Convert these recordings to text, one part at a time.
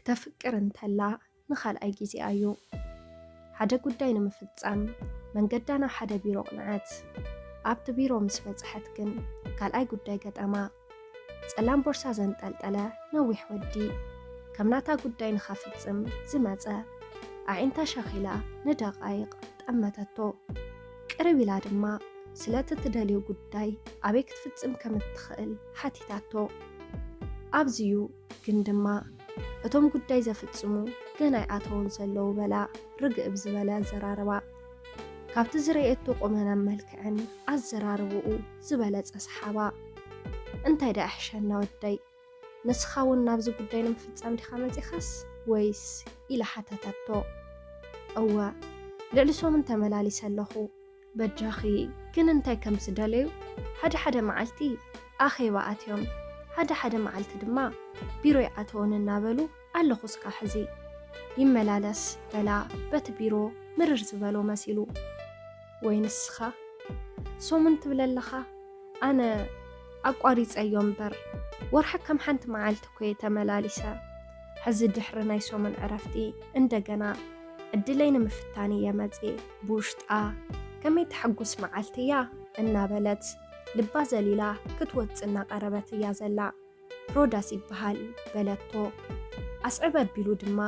ተፍቅር እንተላ ንኻልኣይ ግዜኣ እዩ። ሓደ ጉዳይ ንምፍጻም መንገዳ ናብ ሓደ ቢሮ ኣቕንዐት። ኣብቲ ቢሮ ምስ በጽሐት ግን ካልኣይ ጉዳይ ገጠማ። ጸላም ቦርሳ ዘንጠልጠለ ነዊሕ ወዲ፣ ከም ናታ ጉዳይ ንኻፍጽም ዝመጸ፣ ኣዒንታ ሸኺላ ንደቓይቕ ጠመተቶ። ቅርብ ኢላ ድማ ስለቲ ትደልዮ ጉዳይ ኣበይ ክትፍጽም ከም እትኽእል ሓቲታቶ። ኣብዚ'ዩ ግን ድማ እቶም ጉዳይ ዘፍጽሙ ገና ኣይኣተዉን ዘለዉ በላ ርግእ ብዝበለ ኣዘራርባ። ካብቲ ዝረኣየቶ ቁመናን መልክዕን ኣዘራርባኡ ዝበለጸ ሰሓባ። እንታይ ደኣ ይሕሸና ወደይ፣ ንስኻ እውን ናብዚ ጉዳይ ንምፍጻም ዲኻ መጺኻስ ወይስ? ኢላ ሓተተቶ። እወ፣ ልዕሊ ሰሙን ተመላሊሰ ኣለኹ። በጃኺ ግን እንታይ ከም ዝደለዩ፣ ሓደ ሓደ መዓልቲ ኣኼባ ኣትዮም፣ ሓደ ሓደ መዓልቲ ድማ ቢሮ ይኣተዉን እናበሉ ኣለኹ እስካብ ሕዚ ይመላለስ በላ በቲ ቢሮ ምርር ዝበሎ መሲሉ። ወይ ንስኻ ሰሙን ትብል ኣለኻ? ኣነ ኣቋሪጸዮ እምበር ወርሒ ከም ሓንቲ መዓልቲ እኮ እየ ተመላሊሰ። ሕዚ ድሕሪ ናይ ሰሙን ዕረፍቲ እንደገና ዕድለይ ንምፍታን እየ መጽየ። ብውሽጣ ከመይ ተሐጉስ መዓልቲ እያ እናበለት ልባ ዘሊላ ክትወጽእ እናቐረበት እያ ዘላ። ሮዳስ ይበሃል በለቶ። ኣስዕብ ኣቢሉ ድማ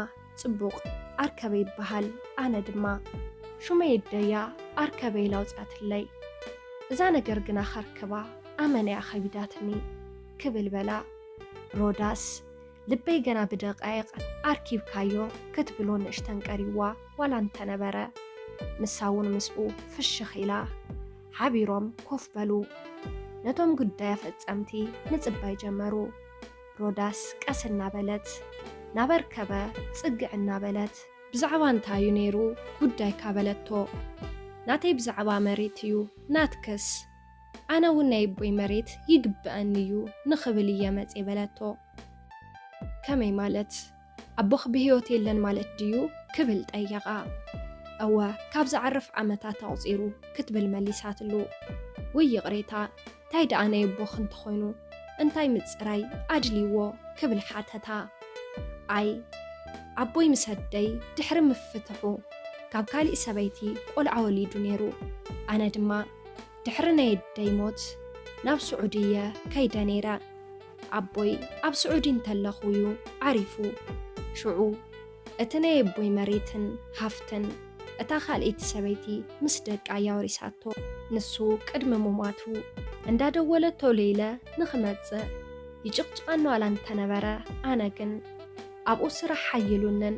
ጽቡቕ ኣርከበ ይበሃል፣ ኣነ ድማ ሹመይ እደያ ኣርከበ ኢላ ኣውጽኣትለይ። እዛ ነገር ግና ከርክባ ኣመና እያ ከቢዳትኒ ክብል በላ። ሮዳስ ልበይ ገና ብደቃይቕ ኣርኪብካዮ ክትብሎ ንእሽተን ቀሪዋ ዋላ እንተነበረ፣ ንሳ እውን ምስኡ ፍሽኽ ኢላ ሓቢሮም ኮፍ በሉ። ነቶም ጉዳይ ኣፈጸምቲ ምጽባይ ጀመሩ። ሮዳስ ቀስ እናበለት ናብ ኣርከበ ጽግዕ እናበለት፣ ብዛዕባ እንታይ እዩ ነይሩ ጉዳይካ በለቶ። ናተይ ብዛዕባ መሬት እዩ፣ ናትክስ? ኣነ እውን ናይ ኣቦይ መሬት ይግብኣኒ እዩ ንኽብል እየ መጽየ በለቶ። ከመይ ማለት? ኣቦኽ ብህይወት የለን ማለት ድዩ? ክብል ጠየቓ። እወ፣ ካብ ዝዓርፍ ዓመታት ኣቑጺሩ ክትብል መሊሳትሉ። ውይ ይቕሬታ፣ እንታይ ደኣ ናይ ኣቦኽ እንተኾይኑ እንታይ ምጽራይ ኣድልይዎ? ክብል ሓተታ። ኣይ፣ ኣቦይ ምስ ኣደይ ድሕሪ ምፍትሑ ካብ ካሊእ ሰበይቲ ቆልዓ ወሊዱ ነይሩ። ኣነ ድማ ድሕሪ ናይ ኣደይ ሞት ናብ ስዑዲ እየ ከይደ ነይረ። ኣቦይ ኣብ ስዑዲ እንተለኹ እዩ ዓሪፉ። ሽዑ እቲ ናይ ኣቦይ መሬትን ሃፍትን እታ ካልኣይቲ ሰበይቲ ምስ ደቃ እያ ወሪሳቶ። ንሱ ቅድሚ ምሟቱ እንዳደወለቶ ለይለ ንኽመጽእ ይጭቕጭቐኒ ዋላ እንተነበረ፣ ኣነ ግን ኣብኡ ስራሕ ሓይሉንን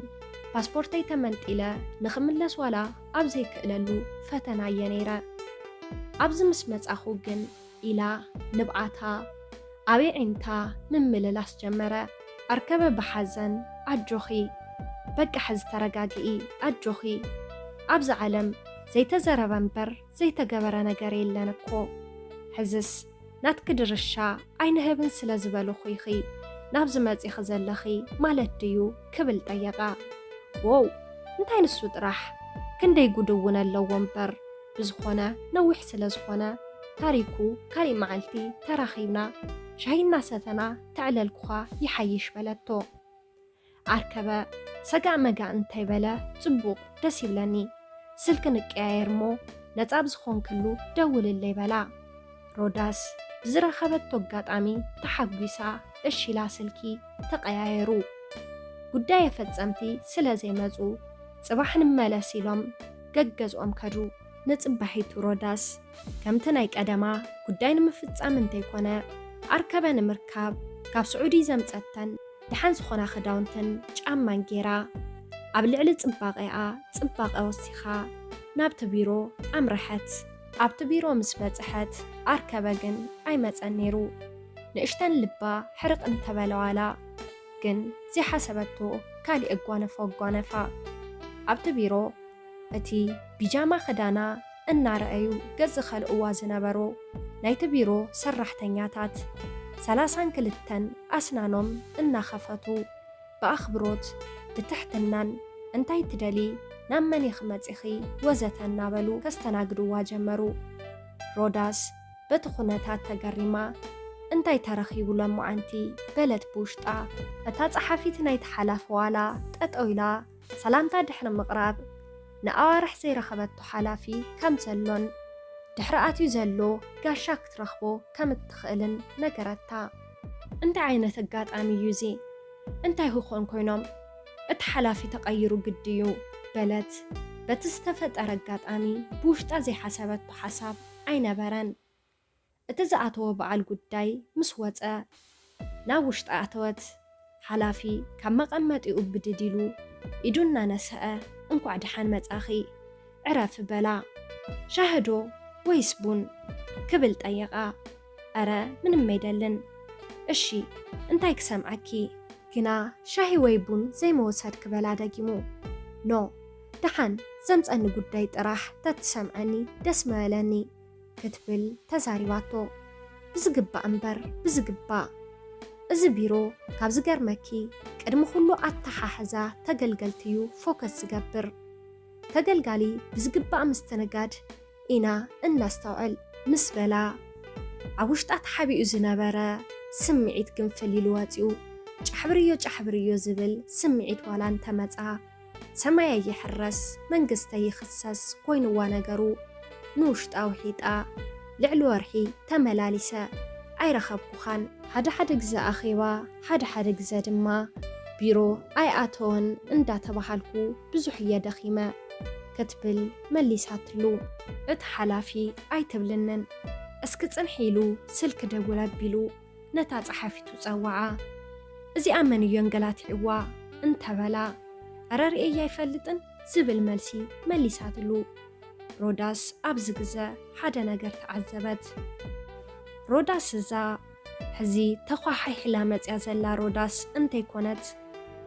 ፓስፖርተይ ተመንጢለ ንኽምለስ ዋላ ኣብ ዘይክእለሉ ፈተና እየ ነይረ። ኣብዚ ምስ መጻኹ ግን ኢላ ንብዓታ ኣብ ኣዒንታ ምምልላስ ጀመረ። ኣርከበ ብሓዘን፣ ኣጆኺ፣ በቃ ሕዚ ተረጋግኢ፣ ኣጆኺ። ኣብዚ ዓለም ዘይተዘረበ እምበር ዘይተገበረ ነገር የለን እኮ። ሕዝስ ናትኪ ድርሻ ኣይንህብን ስለ ዝበሉኹ ኢኺ ናብዚ መጺኺ ዘለኺ ማለት ድዩ? ክብል ጠየቓ። ዎው፣ እንታይ ንሱ ጥራሕ፣ ክንደይ ጉድ እውን ኣለዎ እምበር። ብዝኾነ ነዊሕ ስለ ዝኾነ ታሪኩ ካሊእ መዓልቲ ተራኺብና ሻሂ እናሰተና ተዕለልኩኻ ይሓይሽ በለቶ። ኣርከበ ሰጋእ መጋእ እንተይበለ ጽቡቕ፣ ደስ ይብለኒ። ስልኪ ንቀያየር እሞ ነጻ ብዝኾንክሉ ደውልለይ በላ። ሮዳስ ብዝረኸበቶ ኣጋጣሚ ተሓጒሳ እሺ ኢላ ስልኪ ተቐያየሩ። ጉዳይ ኣፈጸምቲ ስለ ዘይመጹ ጽባሕ ንመለስ ኢሎም ገገዝኦም ከዱ። ንጽባሒቱ ሮዳስ ከምቲ ናይ ቀደማ ጉዳይ ንምፍጻም እንተይኮነ ኣርከበ ንምርካብ ካብ ስዑዲ ዘምጸተን ደሓን ዝኾና ክዳውንትን ጫማን ጌራ ኣብ ልዕሊ ጽባቐኣ ጽባቐ ወሲኻ ናብቲ ቢሮ ኣምረሐት። ኣብቲ ቢሮ ምስ በጽሐት ኣርከበ ግን ኣይመጸን ነይሩ። ንእሽተን ልባ ሕርቕ እንተበለ ዋላ ግን ዘይሓሰበቶ ካሊእ ኣጓነፎ ኣጓነፋ። ኣብቲ ቢሮ እቲ ቢጃማ ክዳና እናረኣዩ ገጽ ዝኸልእዋ ዝነበሩ ናይቲ ቢሮ ሰራሕተኛታት ሰላሳን ክልተን ኣስናኖም እናኸፈቱ ብኣኽብሮት ብትሕትናን እንታይ ትደሊ ናብ መን ኢኺ መጺኺ ወዘተ እናበሉ ከስተናግድዋ ጀመሩ። ሮዳስ በቲ ኩነታት ተገሪማ እንታይ ተረኺቡ ሎማዓንቲ? በለት ብውሽጣ። እታ ጸሓፊት ናይቲ ሓላፊ ዋላ ጠጠው ኢላ ሰላምታ ድሕሪ ምቕራብ፣ ንኣዋርሕ ዘይረኸበቶ ሓላፊ ከም ዘሎን ድሕሪ ኣትዩ ዘሎ ጋሻ ክትረኽቦ ከም እትኽእልን ነገረታ። እንታይ ዓይነት ኣጋጣሚ እዩ እዚ? እንታይ ክኾን ኮይኖም? እቲ ሓላፊ ተቐይሩ ግዲ እዩ፣ በለት። በቲ ዝተፈጠረ ኣጋጣሚ ብውሽጣ ዘይሓሰበቶ ሓሳብ ኣይነበረን። እቲ ዝኣተዎ በዓል ጉዳይ ምስ ወጸ፣ ናብ ውሽጢ ኣተወት። ሓላፊ ካብ መቐመጢኡ ብድድ ኢሉ ኢዱ እናነስሐ፣ "እንኳዕ ደሓን መጻኺ፣ ዕረፊ" በላ። "ሻሂ ዶ ወይስ ቡን?" ክብል ጠየቓ። "ኣረ፣ ምንም ኣይደልን።" "እሺ፣ እንታይ ክሰምዓኪ?" ግና ሻሂ ወይ ቡን ዘይመወሰድኪ በላ ደጊሙ። "ኖ፣ ደሓን ዘምጸኒ ጉዳይ ጥራሕ ተትሰምዐኒ ደስ ምበለኒ" ክትብል ተዛሪባቶ። "ብዝግባእ እምበር፣ ብዝግባእ። እዚ ቢሮ ካብ ዝገርመኪ ቅድሚ ኩሉ ኣተሓሕዛ ተገልገልቲ እዩ ፎከስ ዝገብር። ተገልጋሊ ብዝግባእ ምስትንጋድ ኢና እነስተውዕል" ምስ በላ፣ ኣብ ውሽጣ ተሓቢኡ ዝነበረ ስምዒት ግንፍል ኢሉ ወጺኡ። "ጫሕብርዮ፣ ጫሕብርዮ" ዝብል ስምዒት ዋላ እንተመጻ፣ ሰማይ ኣይሕረስ መንግስቲ ኣይኽሰስ ኮይንዋ ነገሩ። ንውሽጣ ውሒጣ፣ ልዕሊ ወርሒ ተመላሊሰ ኣይረኸብኩኻን። ሓደ ሓደ ግዘ ኣኼባ፣ ሓደ ሓደ ግዘ ድማ ቢሮ ኣይኣተወን እንዳተባሃልኩ ብዙሕ እየ ደኺመ ክትብል መሊሳትሉ። እቲ ሓላፊ ኣይትብልንን፣ እስኪ ጽንሒ ኢሉ ስልኪ ደውል ኣቢሉ ነታ ጸሓፊቱ ጸውዓ። "እዚኣ መን እዩ ኣንገላቲዕዋ?" እንተበላ፣ "ኣረ ርእየያ ኣይፈልጥን" ዝብል መልሲ መሊሳትሉ። ሮዳስ ኣብዚ ግዘ ሓደ ነገር ተዓዘበት። ሮዳስ እዛ ሕዚ ተዃሓሒላ መጽያ ዘላ ሮዳስ እንተይኮነት፣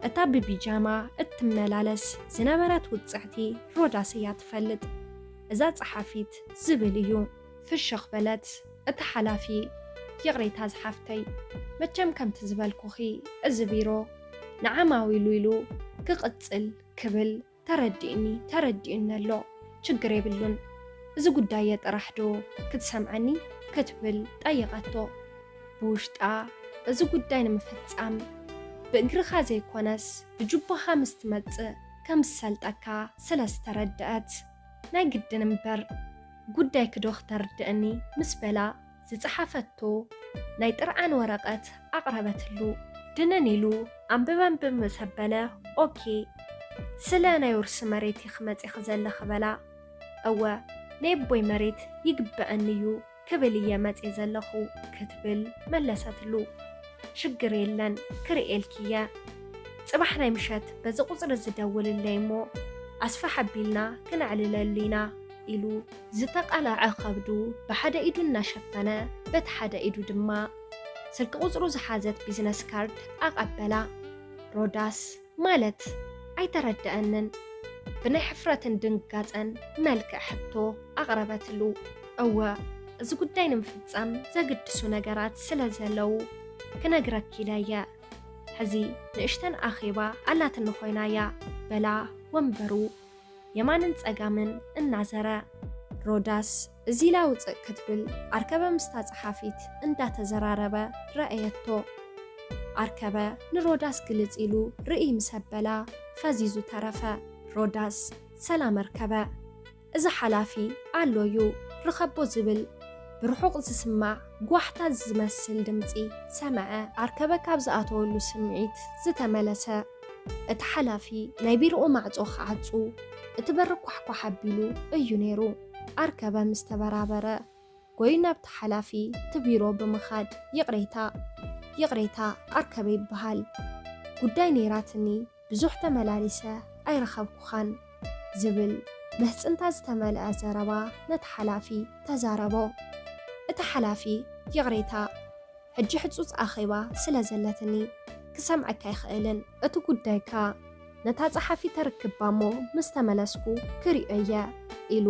እታ ብቢጃማ እትመላለስ ዝነበረት ውጽዕቲ ሮዳስ እያ ትፈልጥ። እዛ ጸሓፊት ዝብል እዩ። ፍሽኽ በለት እታ ሓላፊ። "ይቕሬታ ዝሓፍተይ፣ መቸም ከምቲ ዝበልኩኺ እዚ ቢሮ ንዓማዊሉ ኢሉ ክቕጽል ክብል ተረዲእኒ፣ ተረዲኡኒ ኣሎ። ችግር የብሉን። እዚ ጉዳየ ጥራሕ ዶ ክትሰምዐኒ?" ክትብል ጠየቐቶ። ብውሽጣ እዚ ጉዳይ ንምፍጻም ብእግርኻ ዘይኮነስ ብጁባኻ ምስ ትመጽእ ከም ዝሰልጠካ ስለ ዝተረድአት፣ "ናይ ግድን እምበር፣ ጉዳይኪ ዶ ክተርድእኒ?" ምስ በላ፣ ዝጸሓፈቶ ናይ ጥርዓን ወረቐት ኣቕረበትሉ። ድንን ኢሉ ኣንብብ ኣንብብ ምስ ኣበለ፣ "ኦኬ፣ ስለ ናይ ውርሲ መሬት ኢኺ መጺኺ ዘለኺ?" በላ። "እወ፣ ናይ ኣቦይ መሬት ይግበኣኒ እዩ ክብል እየ መጽየ ዘለኹ" ክትብል መለሰትሉ። "ሽግር የለን፣ ክርእየልኪ እየ። ጽባሕ ናይ ምሸት በዚ ቁጽሪ እዚ ደውልለይ እሞ ኣስፍሕ ኣቢልና ክነዕልለሉ ኢና" ኢሉ ዝተቐልዐ ከብዱ ብሓደ ኢዱ እናሸፈነ በቲ ሓደ ኢዱ ድማ ስልኪ ቁጽሩ ዝሓዘት ቢዝነስ ካርድ ኣቐበላ። ሮዳስ፣ ማለት ኣይተረደኣንን። ብናይ ሕፍረትን ድንጋጸን መልክዕ ሕቶ ኣቕረበትሉ። "እወ፣ እዚ ጉዳይ ንምፍጻም ዘግድሱ ነገራት ስለ ዘለዉ ክነግረኪ ኢለ እየ። ሕዚ ንእሽተን ኣኼባ ኣላትኒ ኮይና እያ" በላ ወንበሩ የማንን ጸጋምን እናዘረ። ሮዳስ እዚ ኢላ ውጽእ ክትብል ኣርከበ ምስታ ጸሓፊት እንዳተዘራረበ ረኣየቶ። ኣርከበ ንሮዳስ ግልጽ ኢሉ ርእይ ምስ ኣበላ ፈዚዙ ተረፈ። ሮዳስ፣ "ሰላም ኣርከበ፣ እዚ ሓላፊ ኣሎ እዩ፣ ርኸቦ" ዝብል ብርሑቕ ዝስማዕ ጓሕታ ዝመስል ድምጺ ሰምዐ። ኣርከበ ካብ ዝኣተወሉ ስምዒት ዝተመለሰ፣ እቲ ሓላፊ ናይ ቢሮኡ ማዕጾ ክዓጹ እቲ በሪ ኳሕኳሕ ኣቢሉ እዩ ነይሩ። ኣርከበ ምስ ተበራበረ፣ ጎዩ ናብቲ ሓላፊ እቲ ቢሮ ብምኻድ፣ "ይቕሬታ፣ ይቕሬታ፣ ኣርከበ ይበሃል። ጉዳይ ነይራትኒ፣ ብዙሕ ተመላሊሰ ኣይረኸብኩኻን" ዝብል ምሕጽንታ ዝተመልአ ዘረባ ነቲ ሓላፊ ተዛረቦ። እቲ ሓላፊ፣ "ይቕሬታ፣ ሕጂ ሕጹጽ ኣኼባ ስለ ዘለትኒ ክሰምዐካ ኣይኽእልን። እቲ ጉዳይካ ነታ ጸሓፊት ኣርክባ እሞ ምስ ተመለስኩ ክሪኦ እየ" ኢሉ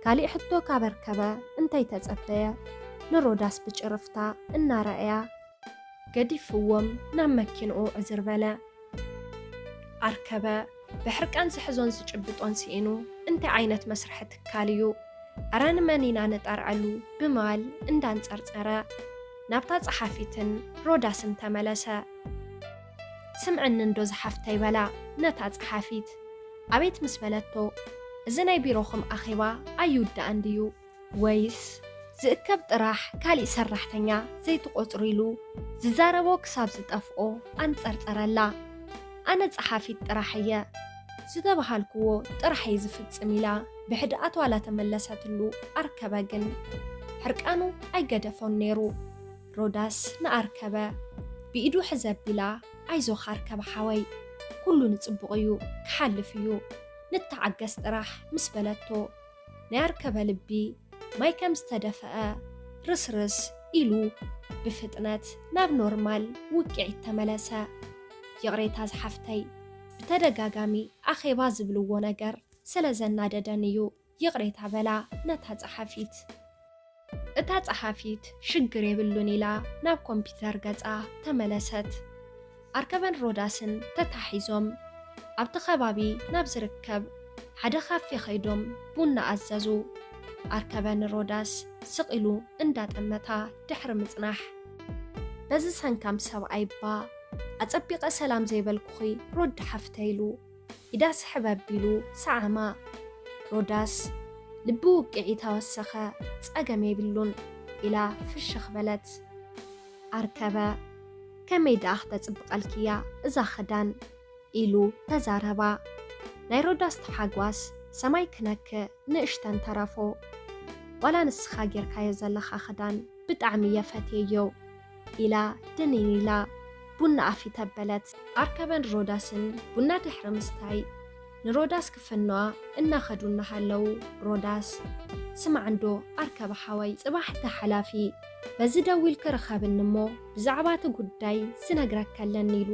ካሊእ ሕቶ ካብ ኣርከበ እንተይተጸበየ ንሮዳስ ብጭርፍታ እናረኣያ ገዲፍዎም ናብ መኪንኡ ዕዝር በለ። ኣርከበ ብሕርቃን ዝሕዞን ዝጭብጦን ስኢኑ፣ "እንታይ ዓይነት መስርሒ ትካል እዩ? ኣረ ንመን ኢና ነጣርዐሉ?" ብምባል እንዳንጸርጸረ፣ ናብታ ጸሓፊትን ሮዳስን ተመለሰ። "ስምዕኒ እንዶ ዝሓፍተይ" በላ ነታ ጸሓፊት። "ኣቤት?" ምስ በለቶ፣ "እዚ ናይ ቢሮኹም ኣኼባ ኣይውዳእን ድዩ? ወይስ ዝእከብ ጥራሕ ካሊእ ሰራሕተኛ ዘይትቖጽሩ?" ኢሉ ዝዛረቦ ክሳብ ዝጠፍኦ ኣንጸርጸረላ። "ኣነ ጸሓፊት ጥራሕ እየ፣ ዝተባሃልክዎ ጥራሕ እየ ዝፍጽም" ኢላ ብሕድኣት ዋላ ተመለሰትሉ፣ ኣርከበ ግን ሕርቃኑ ኣይገደፎን ነይሩ። ሮዳስ ንኣርከበ ብኢዱ ሕዝ ኣቢላ፣ "ኣይዞኻ ኣርከበ ሓወይ፣ ኩሉ ንጽቡቕ እዩ፣ ክሓልፍ እዩ፣ ንተዓገስ ጥራሕ" ምስ በለቶ፣ ናይ ኣርከበ ልቢ ማይ ከም ዝተደፍአ ርስርስ ኢሉ ብፍጥነት ናብ ኖርማል ውቅዒት ተመለሰ። "ይቕሬታ ዝሓፍተይ፣ ብተደጋጋሚ ኣኼባ ዝብልዎ ነገር ስለ ዘናደደን እዩ፣ ይቕሬታ" በላ ነታ ጸሓፊት። እታ ጸሓፊት "ሽግር የብሉን" ኢላ ናብ ኮምፒተር ገጻ ተመለሰት። ኣርከበን ሮዳስን ተታሒዞም ኣብቲ ከባቢ ናብ ዝርከብ ሓደ ካፌ ከይዶም ቡና ኣዘዙ። ኣርከበ ንሮዳስ ስቕ ኢሉ እንዳጠመታ ድሕሪ ምጽናሕ፣ "በዚ ሰንካም ሰብኣይ እባ ኣጸቢቐ ሰላም ዘይበልኩኺ ሮዲ ሓፍተይ" ኢሉ ኢዳ ስሕብ ኣቢሉ ሰዓማ። ሮዳስ ልቢ ውቅዒት ኣወሰኸ። "ጸገም የብሉን" ኢላ ፍሽኽ በለት። ኣርከበ "ከመይ ደኣ ክተጽብቐልኪ እያ እዛ ክዳን?" ኢሉ ተዛረባ። ናይ ሮዳስ ተሓጓስ ሰማይ ክነክእ ንእሽተን ተረፎ። "ዋላ ንስኻ ጌርካዮ ዘለኻ ክዳን ብጣዕሚ እየ ፈትየዮ" ኢላ ድንን ኢላ ቡና ኣፊት ኣበለት። ኣርከበን ሮዳስን ቡና ድሕሪ ምስታይ ንሮዳስ ክፍንዋ እናኸዱ እናሃለዉ፣ ሮዳስ፣ "ስማዕ እንዶ ኣርከበ ሓወይ፣ ጽባሕ እቲ ሓላፊ በዚ ደዊልኪ ርኸብኒ እሞ ብዛዕባ እቲ ጉዳይ ዝነግረካ ኣለኒ ኢሉ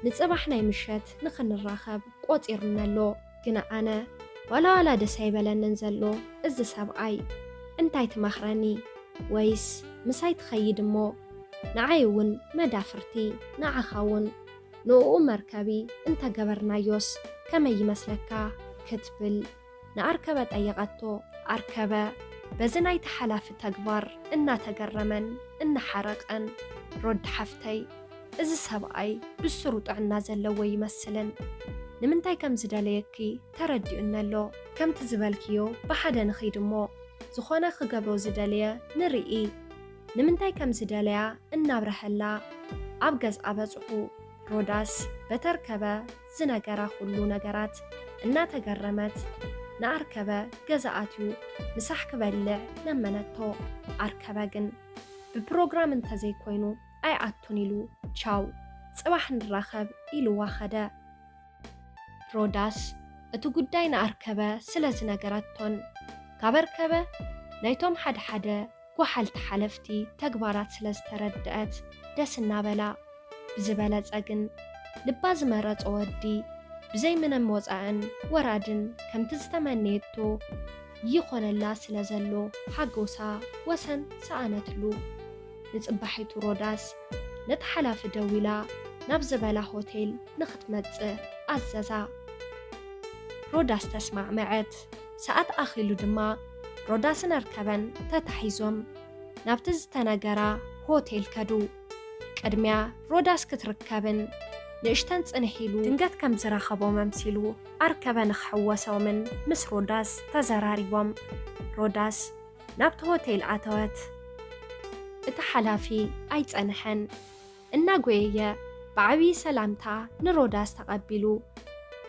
ንጽባሕ ናይ ምሸት ንኽንራኸብ ቆጺሩኒ ኣሎ። ግና ኣነ ዋላ ዋላ ደስ ኣይበለንን ዘሎ እዚ ሰብኣይ። እንታይ ትመኽረኒ? ወይስ ምሳይ ትኸይድ እሞ ንዓይ እውን መዳፍርቲ፣ ንዓኻ እውን ንእኡ መርከቢ እንተገበርናዮስ ከመይ ይመስለካ?" ክትብል ንኣርከበ ጠየቐቶ። ኣርከበ በዚ ናይቲ ሓላፊ ተግባር እናተገረመን እናሓረቐን፣ "ሮዲ ሓፍተይ፣ እዚ ሰብኣይ ብስሩ ጥዕና ዘለዎ ይመስልን ንምንታይ ከም ዝደለየኪ ተረዲኡኒ ኣሎ። ከምቲ ዝበልክዮ ብሓደ ንኺድ እሞ ዝኾነ ክገብሮ ዝደለየ ንርኢ" ንምንታይ ከም ዝደለያ እናብረሀላ ኣብ ገዝኣ በጽሑ። ሮዳስ በተርከበ ዝነገራ ኩሉ ነገራት እናተገረመት ንኣርከበ ገዛ ኣትዩ ምሳሕ ክበልዕ ለመነቶ። ኣርከበ ግን ብፕሮግራም እንተዘይኮይኑ ኣይኣቱን ኢሉ ቻው ጽባሕ ንራኸብ ኢልዋ ኸደ። ሮዳስ እቲ ጉዳይ ንኣርከበ ስለ ዝነገረቶን ካብ ኣርከበ ናይቶም ሓደ ሓደ ጓሓልቲ ሓለፍቲ ተግባራት ስለ ዝተረድአት ደስ እናበላ፣ ብዝበለጸ ግን ልባ ዝመረጾ ወዲ ብዘይ ምንም ወጻእን ወራድን ከምቲ ዝተመነየቶ ይኾነላ ስለ ዘሎ ሓጎሳ ወሰን ሰኣነትሉ። ንጽባሒቱ ሮዳስ ነቲ ሓላፊ ደዊላ ናብ ዝበላ ሆቴል ንኽትመጽእ ኣዘዛ። ሮዳስ ተስማዕመዐት። ሰዓት ኣኺሉ ድማ ሮዳስን ኣርከበን ተታሒዞም ናብቲ ዝተነገራ ሆቴል ከዱ። ቅድሚያ ሮዳስ ክትርከብን ንእሽተን ጽንሕ ኢሉ ድንገት ከም ዝረኸቦም ኣምሲሉ ኣርከበ ንኽሕወሶምን ምስ ሮዳስ ተዘራሪቦም። ሮዳስ ናብቲ ሆቴል ኣተወት። እቲ ሓላፊ ኣይጸንሐን። እናጎየየ ብዓብዪ ሰላምታ ንሮዳስ ተቐቢሉ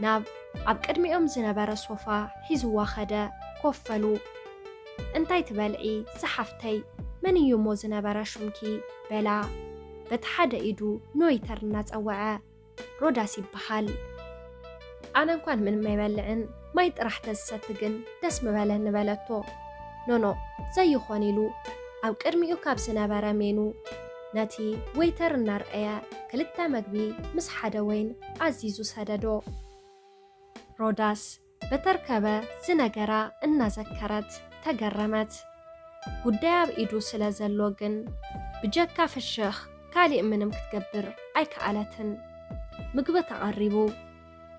ናብ ኣብ ቅድሚኦም ዝነበረ ሶፋ ሒዝዋ ኸደ፣ ኮፍ በሉ። "እንታይ ትበልዒ ዝሓፍተይ? መን እዩ እሞ ዝነበረ ሹምኪ?" በላ በቲ ሓደ ኢዱ ንወይተር እናጸወዐ። "ሮዳስ ይበሃል። ኣነ እንኳን ምንም ኣይበልዕን፣ ማይ ጥራሕ ተዝሰቲ ግን ደስ ምበለኒ" በለቶ። ኖኖ ዘይኾን ኢሉ ኣብ ቅድሚኡ ካብ ዝነበረ ሜኑ ነቲ ወይተር እናርኣየ ክልተ መግቢ ምስ ሓደ ወይን ኣዚዙ ሰደዶ። ሮዳስ በተርከበ ዝነገራ እናዘከረት ተገረመት። ጉዳይ ኣብ ኢዱ ስለ ዘሎ ግን ብጀካ ፍሽኽ ካሊእ ምንም ክትገብር ኣይከኣለትን። ምግቢ ተቐሪቡ።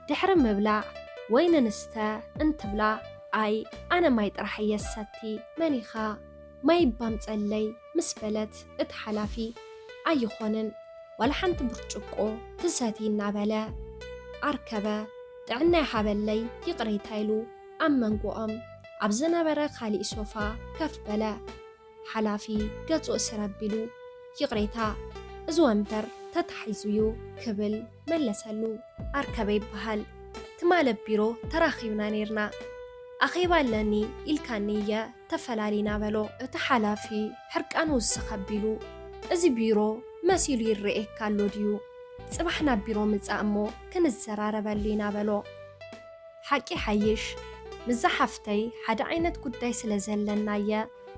ድሕሪ ምብላዕ ወይኒ ንስተ እንትብላ፣ "ኣይ ኣነ ማይ ጥራሕ እየ ዝሰቲ፣ መኒኻ?" ማይ ባምጸለይ ምስ በለት እቲ ሓላፊ ኣይኾንን ዋላ ሓንቲ ብርጭቆ ትሰቲ እናበለ ኣርከበ ጥዕና ይሃበለይ ይቕሬታ ኢሉ ኣብ መንጎኦም ኣብ ዝነበረ ካሊእ ሶፋ ከፍ በለ። ሓላፊ ገጹ እስር ኣቢሉ ይቕሬታ እዚ ወንበር ተታሒዙ እዩ ክብል መለሰሉ። ኣርከበ ይበሃል። ትማሊ ኣብ ቢሮ ተራኺብና ኔርና። ኣኼባ ኣለኒ ኢልካኒ እየ ተፈላሊና በሎ። እቲ ሓላፊ ሕርቃኑ ውስኽ ኣቢሉ፣ እዚ ቢሮ መሲሉ ይረኤካ ኣሎ ድዩ? ጽባሕ ናብ ቢሮ ምጻእ እሞ ክንዘራረበሉ ኢና በሎ። ሓቂ ሓይሽ፣ ምስዛ ሓፍተይ ሓደ ዓይነት ጉዳይ ስለ ዘለናየ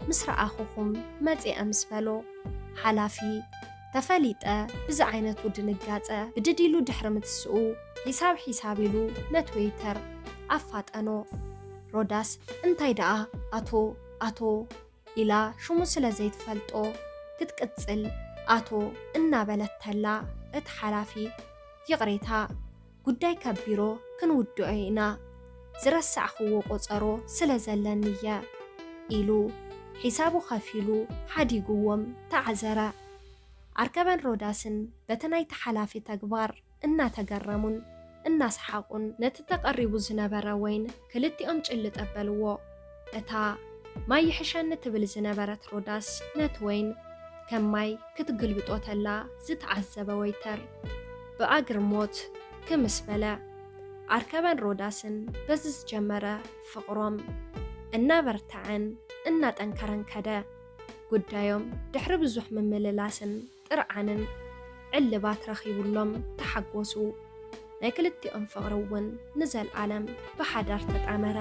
ምስ ረኣኹኹም መጺአ ምስ በሎ፣ ሓላፊ ተፈሊጠ ብዚ ዓይነቱ ድንጋጸ ብድድ ኢሉ ድሕሪ ምትስኡ፣ ሒሳብ ሒሳብ ኢሉ ነቲ ዌይተር ኣፋጠኖ። ሮዳስ እንታይ ደኣ ኣቶ ኣቶ ኢላ ሽሙ ስለ ዘይትፈልጦ ክትቅጽል ኣቶ እናበለት ተላ እቲ ሓላፊ ይቕሬታ ጉዳይ ካብ ቢሮ ክንውድኦ ኢና ዝረሳዕኽዎ ቆጸሮ ስለ ዘለኒ እየ ኢሉ ሒሳቡ ከፊሉ ሓዲግዎም ተዓዘረ። ኣርከበን ሮዳስን በቲ ናይቲ ሓላፊ ተግባር እናተገረሙን እናሰሓቑን ነቲ ተቐሪቡ ዝነበረ ወይን ክልቲኦም ጭልጥ ኣበልዎ። እታ ማይ ይሕሸኒ ትብል ዝነበረት ሮዳስ ነቲ ወይን ከም ማይ ክትግልብጦ ተላ ዝተዓዘበ ወይተር ብኣግርሞት ክምስ በለ። ኣርከበን ሮዳስን በዚ ዝጀመረ ፍቕሮም እናበርተዐን እናጠንከረን ከደ። ጉዳዮም ድሕሪ ብዙሕ ምምልላስን ጥርዓንን ዕልባት ረኺቡሎም ተሓጎሱ። ናይ ክልቲኦም ፍቕሪ እውን ንዘልኣለም ብሓዳር ተጣመረ።